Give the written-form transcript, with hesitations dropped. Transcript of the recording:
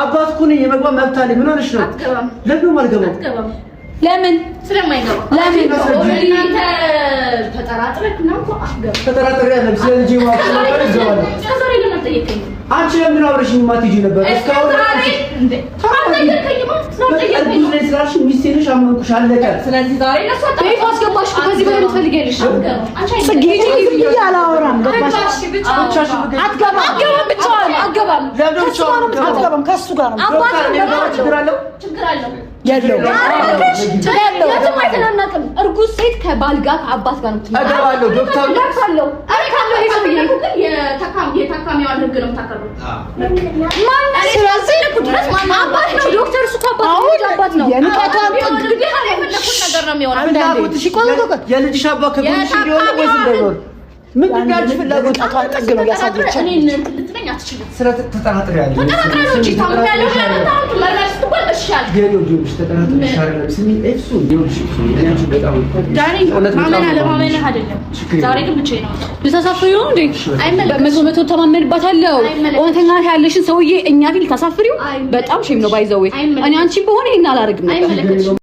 አባት እኮ ነኝ፣ የመግባት መብት አለኝ። ምን ሆነሽ ነው? ለምን ነው የማልገባው? ለምን? ስለማይገባ። ለምን? እናንተ ተጠራጥረህ ምናምን እኮ አትገባም። ተጠራጥሬ አይደለም፣ ስለ ልጄ ማወቅ ስለነበረ እገባለሁ። እስከ ዛሬ ለምን አልጠየቀኝም? አንቺ ለምን አብረሽኝ የማትሄጂው ነበር? እስካሁን ዛሬ እንዴ አልጠየቀኝማ። ስላልጠየቀኝ እርጉዝ ነኝ ስላልሽ ሚስቴ ነሽ፣ አመንኩሽ፣ አለቀ። ስለዚህ ዛሬ ለእሷ ቤቱ አስገባሽ እኮ፣ ከዚህ በላይ ትፈልጊያለሽ? ጽጌ፣ ዝም ብዬ አላወራም። ገባሽ? አትገባም። አገባም፣ ብቻዋን አገባም። ለምን ብቻዋን? አትገባም። ከሱ ጋር ነው። አባት ዶክተር፣ እኔ ብገባ ችግር አለው? ችግር አለው። የለውም። የትም አይተናናቅም። እርጉዝ ሴት ከባል ጋር ከአባት ጋር ነው የምትኖረው። እገባለሁ ዶክተር። ለብሳለሁ አለ ይሄ ሰውዬ። ግን የታካሚዋን ህግ ነው የምታከብረው። ስለዚህ ድረስ ማንም አባት ነው ዶክተር፣ እሱ እኮ አባት ነው፣ ልጅ አባት ነው። የንቀቷን ጥግ ግን የፈለኩት ነገር ነው የሚሆነው። ፍላጎትሽ የልጅሽ አባት ከጎንሽ እንዲሆን ነው ወይስ እንዳይሆን? ምንድን ነው ያንቺ ፍላጎት? የንቀቷን ጥግ ነው እያሳየች። እኔን እንትን ልትለኝ አትችልም። ስለ ተጠራጥሬያለሁ። ተጠራጥረህ ነው እንጂ ታምሜያለሁ ምናምን ታምክ መርመር ስትባል እሺ አልክ። የኔ ውድ፣ ይኸውልሽ፣ ተጠራጥሬሽ አይደለም። ስሚ ኤፍሱ፣ ይኸውልሽ ኤፍሱ፣ እኔ አንቺን በጣም ዳኒ፣ እውነት በጣም ማመን ነው አለማመንህ አይደለም። ችግር ዛሬ የለውም። ግን ብቻዬን ነው። ልታሳፍሪው ነው እንዴ? አይመለከትሽም። 100% ተማመንባታለሁ። አይመለከትሽም። እውነተኛ ያለሽን ሰውዬ እኛ ፊት ልታሳፍሪው አይመለከትሽም። በጣም shame ነው by the way። አይመለከትሽም። እኔ አንቺን በሆነ ይሄን አላደርግም ነበር። አይመለከትሽም።